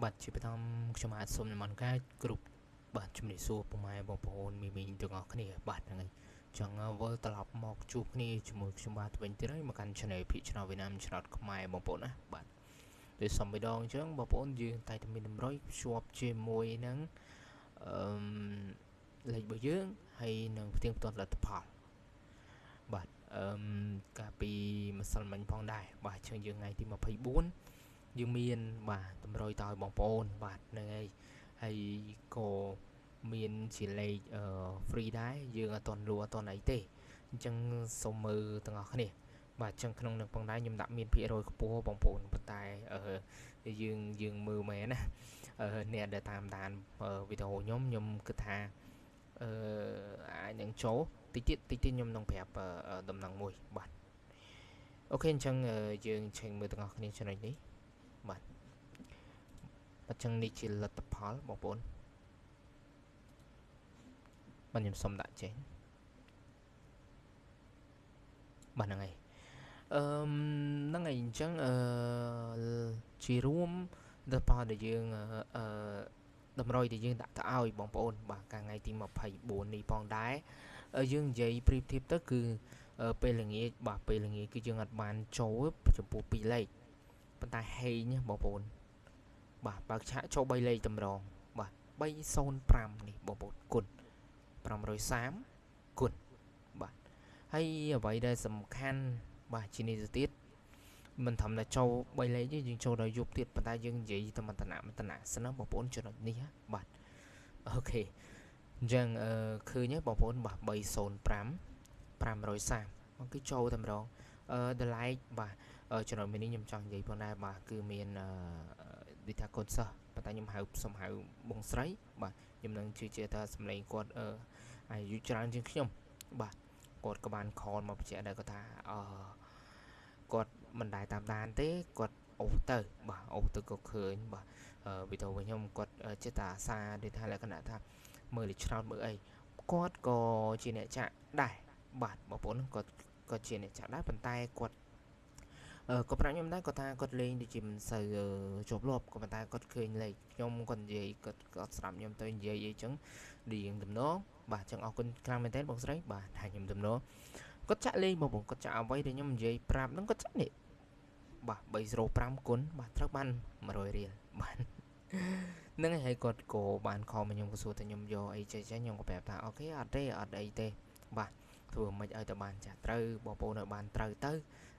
បាទជាបឋមខ្ញុំអាចសូមនមស្ការគ្រប់បាទជំរាបសួរពុកម៉ែបងប្អូនមីមីទាំងអស់គ្នាបាទហ្នឹងហើយចង់វិលត្រឡប់មកជួបគ្នាជាមួយខ្ញុំបាទវិញទៀតហើយមកកាន់ Channel ភិកឆ្នោតវៀតណាមឆ្នោតខ្មែរបងប្អូនណាបាទដូចសំបីដងអញ្ចឹងបងប្អូនយើងតែតែមានតម្រុយភ្ជាប់ជាមួយនឹងអឺលេខរបស់យើងហើយនឹងផ្ទៀងផ្ទាត់លទ្ធផលបាទអឺកាលពីម្សិលមិញផងដែរបាទជើងយើងថ្ងៃទី24យើងមានបាទតម្រុយតឲ្យបងប្អូនបាទហ្នឹងហើយហើយក៏មានជាលេខ free ដែរយើងអត់ទាន់លក់អត់ទាន់អីទេអញ្ចឹងសូមមើលទាំងអស់គ្នាបាទអញ្ចឹងក្នុងនឹងផងដែរខ្ញុំដាក់មានភាគរយខ្ពស់បងប្អូនប៉ុន្តែយើងមើលមែនណាអ្នកដែលតាមដានវីដេអូខ្ញុំខ្ញុំគិតថាអាចនឹងចូលតិចទៀតតិចទៀតខ្ញុំនឹងប្រាប់ដំណឹងមួយបាទអូខេអញ្ចឹងយើងឆេងមើលទាំងអស់គ្នាចំណុចនេះបាទអញ្ចឹងនេះជាលទ្ធផលបងប្អូនបាទខ្ញុំសុំដាក់ចេញបាទហ្នឹងហើយហ្នឹងហើយអញ្ចឹងជារួមលទ្ធផលដែលយើងតម្រុយដែលយើងដាក់ទៅឲ្យបងប្អូនបាទកាលថ្ងៃទី24នេះផងដែរយើងនិយាយប្រៀបធៀបទៅគឺពេលល្ងាចបាទពេលល្ងាចគឺយើងអត់បានចូលចំពោះ2លេខប៉ុន្តែហេងបងប្អូនបាទបើកឆាកចូល3លេខតម្រងបាទ305នេះបងប្អូនគុណ530គុណបាទហើយអ្វីដែលសំខាន់បាទជានេះទៅទៀតមិនធម្មតាចូល3លេខទេយើងចូលដល់យប់ទៀតប៉ុន្តែយើងនិយាយតែមន្តនៈមន្តនៈសិនណាបងប្អូនចំណុចនេះបាទអូខេអញ្ចឹងឃើញហើយបងប្អូនបាទ305 530មកគឺចូលតែម្ដងthe like បាទចំណុចមួយនេះខ្ញុំចង់និយាយផងដែរបាទគឺមានដូចថាកូនសិស្សប៉ុន្តែខ្ញុំហៅសុំហៅបងស្រីបាទខ្ញុំនឹងជឿជាក់ថាសម្លេងគាត់អាយុច្រើនជាងខ្ញុំបាទគាត់ក៏បានខលមកបញ្ជាក់ដែរគាត់ថាគាត់មិនដែលតាមដានទេគាត់អូសទៅបាទអូសទៅក៏ឃើញបាទវីដេអូរបស់ខ្ញុំគាត់ចិត្តតែអាសាដូចថាលក្ខណៈថាមើលលេខឆ្នោតមើលអីគាត់ក៏ជាអ្នកចាក់ដែរបាទបងប្អូនគាត់ក៏ជាអ្នកចាក់ដែរប៉ុន្តែគាត់ក៏ប្រាប់ខ្ញុំដែរគាត់ថាគាត់លេងដូចជាមិនសូវជាប់លាប់ក៏ប៉ុន្តែគាត់ឃើញលេខខ្ញុំគាត់និយាយគាត់គាត់ស្រាប់ខ្ញុំទៅនិយាយអីចឹងរៀងតំណងបាទចឹងអរគុណខ្លាំងមែនទែនបងស្រីបាទថាខ្ញុំតំណងគាត់ចាក់លេងបងប្អូនគាត់ចាក់អ្វីដែលខ្ញុំនិយាយប្រាប់ហ្នឹងគាត់ចាក់នេះបាទ305គុណបាទត្រូវបាន100រៀលបាទហ្នឹងហើយគាត់ក៏បានខំមកខ្ញុំក៏សួរតែខ្ញុំយកអីចេះចេះខ្ញុំក៏ប្រាប់ថាអូខេអត់ទេអត់អីទេបាទធ្វើមិនឲ្យតែបានចាស់ត្រូវបងប្អូនឲ្យបានត្រូវទៅ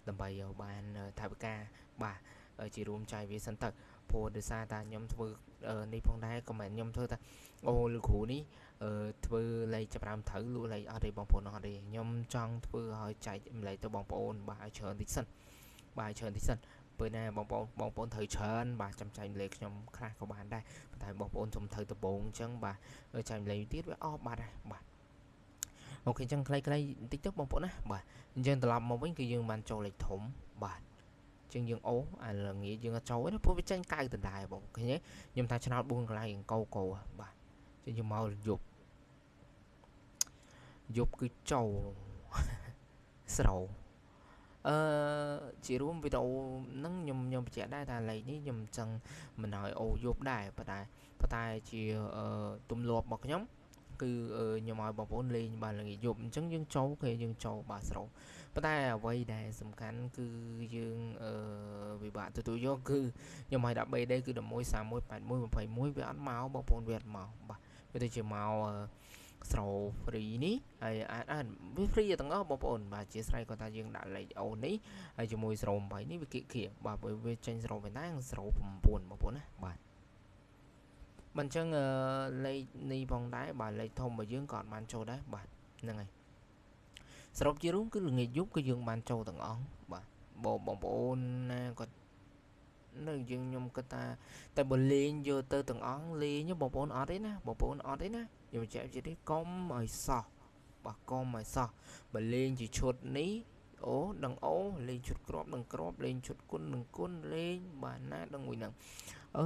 ដើម្បីឲ្យបានថវិកាបាទជារួមចាយវាសិនទៅព្រោះដោយសារតែខ្ញុំធ្វើនេះផងដែរក៏មិនខ្ញុំធ្វើថាអូលោកគ្រូនេះធ្វើលេខចាប់ដើមត្រូវលក់លេខអត់ទេបងប្អូនអត់ទេខ្ញុំចង់ធ្វើឲ្យចែកម្លែកទៅបងប្អូនបាទឲ្យច្រើនតិចសិនបាទឲ្យច្រើនតិចសិនពេលណាបងប្អូនត្រូវច្រើនបាទចាំចែកម្លែកខ្ញុំខ្លះក៏បានដែរប៉ុន្តែបងប្អូនសុំត្រូវដំបងអញ្ចឹងបាទចែកម្លែកទៀតវាអស់បាត់ហើយបាទអូខេអញ្ចឹងខ្លីៗបន្តិចទៅបងប្អូនណាបាទអញ្ចឹងត្រឡប់មកវិញគឺយើងបានចូលលេខធំបាទជាងយើងអូអាល្ងាចយើងអត់ចូលទេព្រោះវាចេញកៅដដែលបងឃើញទេខ្ញុំថាឆ្នោត4កន្លែងកោកោបាទជាងយើងមកយប់យប់គឺចូលស្រោជារួមវីដេអូហ្នឹងខ្ញុំបញ្ជាក់ដែរថាលេខនេះខ្ញុំចង់មិនឲ្យអូយប់ដែរប៉ុន្តែជាទម្លាប់របស់ខ្ញុំគឺខ្ញុំឲ្យបងប្អូនលេងបាទល្ងាចយប់អញ្ចឹងយើងចូលគេយើងចូលបាទស្រូប៉ុន្តែអ្វីដែលសំខាន់គឺយើងវិបាកទទួលយកគឺខ្ញុំឲ្យដាក់ BD គឺ11 31 81 21វាអត់មកបងប្អូនវាអត់មកបាទវាទៅជាមកស្រូ free នេះហើយអាចវា free ទាំងអស់បងប្អូនបាទជាស្រ័យគាត់ថាយើងដាក់លេខអូនេះហើយជាមួយស្រូ8នេះវាគៀកគៀបាទវាចេញស្រូប៉ុន្តែស្រូ9បងប្អូនណាបាទមិនអញ្ចឹងលេខនេះផងដែរបាទលេខធំរបស់យើងក៏អត់បានចូលដែរបាទហ្នឹងហើយសរុបជារួមគឺល្ងាចយប់គឺយើងបានចូលទាំងអស់បាទបងប្អូនណាគាត់នៅយើងខ្ញុំគិតថាតែបើលេងយកទៅទាំងអស់លេងបងប្អូនអត់ទេណាបងប្អូនអត់ទេណាខ្ញុំបញ្ជាក់ជានេះកុំឲ្យសោះបាទកុំឲ្យសោះបើលេងជាឈុតនេះអូដឹងអូលេងឈុតក្របនឹងក្របលេងឈុតគុណនឹងគុណលេងបាទណាដឹងមួយហ្នឹង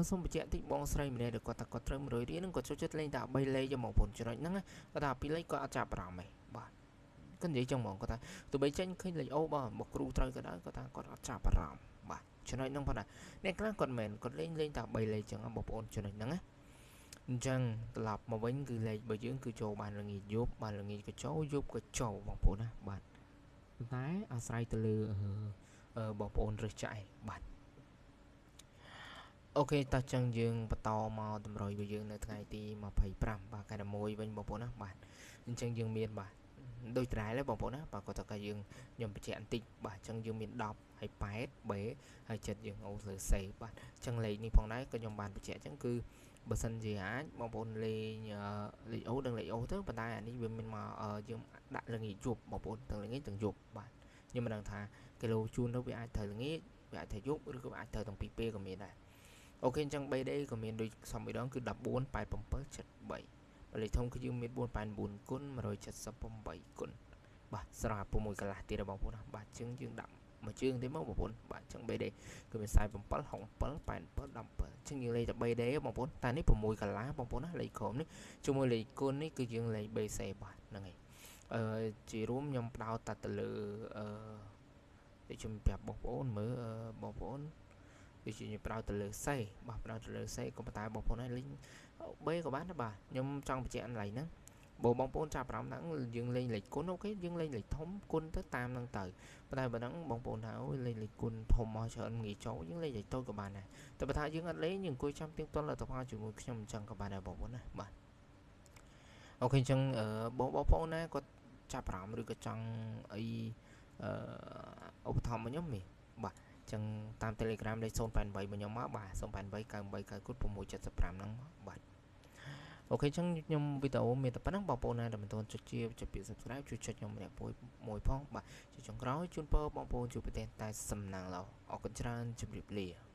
សូមបញ្ជាក់តិចបងស្រីម្នាក់ដែលគាត់ថាគាត់ត្រូវ100រៀលហ្នឹងគាត់ចូលចិត្តលេងតែ3លេខហ្មងបងចំណុចហ្នឹងគាត់ថា2លេខគាត់អត់ចាប់អារម្មណ៍ទេបាទគាត់និយាយចឹងហ្មងគាត់ថាទោះបីចេញឃើញលេខអូបើគ្រូត្រូវក៏ដោយគាត់ថាគាត់អត់ចាប់អារម្មណ៍បាទ ចំណុចហ្នឹងផងដែរ អ្នកខ្លះគាត់មិនគាត់លេងតែ3លេខចឹងបងប្អូន ចំណុចហ្នឹងណា។ អញ្ចឹងត្រឡប់មកវិញ គឺលេខរបស់យើងគឺចូលបានល្ងាចយប់ បានល្ងាចក៏ចូល យប់ក៏ចូលបងប្អូនណា បាទ តែអាស្រ័យទៅលើបងប្អូនរើសចាយ បាទ។ អូខេ តោះ ចឹងយើងបន្តមកតម្រុយរបស់យើងនៅថ្ងៃទី25 បាទ ខែ11វិញបងប្អូនណា បាទ។ អញ្ចឹងយើងមាន បាទ ដូចត្រែលបងប្អូនណា បាទ គាត់ថាយើងខ្ញុំបញ្ជាក់បន្តិច បាទ។ អញ្ចឹងយើងមាន10ហើយ8 B ហើយចិត្តយើងអូលើ C បាទ។ អញ្ចឹងលេខនេះផងដែរក៏ខ្ញុំបានបញ្ជាក់ អញ្ចឹងគឺបើសិនជាអាចបងប្អូនលេងលេខអូ និងលេខអូទៅ ប៉ុន្តែអានេះវាមានមកយើងដាក់ល្ងាចយប់បងប្អូន ទាំងល្ងាចទាំងយប់ បាទ។ ខ្ញុំមិនដឹងថាគីឡូជូនទៅវាអាចត្រូវល្ងាច វាអាចត្រូវយប់ ឬក៏អាចត្រូវទាំងពីរពេលក៏មានដែរ។ អូខេ អញ្ចឹង 3D ក៏មានដូចសំមួយដង គឺ14 87 73 បើលេខធំគឺយើងមាន489គុណ178គុណ បាទ ស្រាប់6កន្លះទៀតបងប្អូនណា បាទ។ អញ្ចឹងយើងដាក់មួយជើងទេមកបងប្អូន បាទ។ អញ្ចឹង 3D គឺមាន47 67 87 17 អញ្ចឹងយើងលេខតែ 3D បងប្អូន តែនេះ6កន្លះបងប្អូនណា លេខក្រុមនេះជាមួយលេខគុណនេះគឺយើងលេខ BC បាទ ហ្នឹងហើយ។ អឺជារួមខ្ញុំផ្ដោតតែទៅលើ អឺដូចខ្ញុំប្រាប់បងប្អូនមើលបងប្អូន ដូចជាខ្ញុំផ្ដោតទៅលើ C បាទ ផ្ដោតទៅលើ C ក៏ប៉ុន្តែបងប្អូនឲ្យលេង B ក៏បានដែរ បាទ។ ខ្ញុំចង់បញ្ជាក់កន្លែងហ្នឹង បើបងប្អូនចាប់អារម្មណ៍ហ្នឹងយើងលេងលេខគុណ អូខេ យើងលេងលេខធំគុណទៅតាមហ្នឹងទៅ ប៉ុន្តែបើហ្នឹងបងប្អូនថាអូយលេងលេខគុណធំមកច្រើនងាយចូល យើងលេងលេខតូចក៏បានដែរ តែបើថាយើងអត់លេង យើងអង្គុយចាំទៀងទាត់លទ្ធផលជាមួយខ្ញុំអញ្ចឹងក៏បានដែរបងប្អូនណា បាទ។ អូខេ អញ្ចឹងបងប្អូនណាគាត់ចាប់អារម្មណ៍ឬក៏ចង់អីអឺឧបត្ថម្ភមកខ្ញុំនេះ បាទ អញ្ចឹងតាម Telegram លេខ088របស់ខ្ញុំមក បាទ 088 98 9 675ហ្នឹង បាទ។ អូខេ អញ្ចឹងខ្ញុំវីដេអូមានតែប៉ុណ្្នឹង បងប្អូនណាដែលមិនទាន់ចុចជាចុចពាក្យ Subscribe ជួយចុចខ្ញុំម្នាក់មួយផង បាទ។ ជាចុងក្រោយជូនពរបងប្អូនជួបប្រទេសតែសំណាងល្អ អរគុណច្រើន ជម្រាបលា។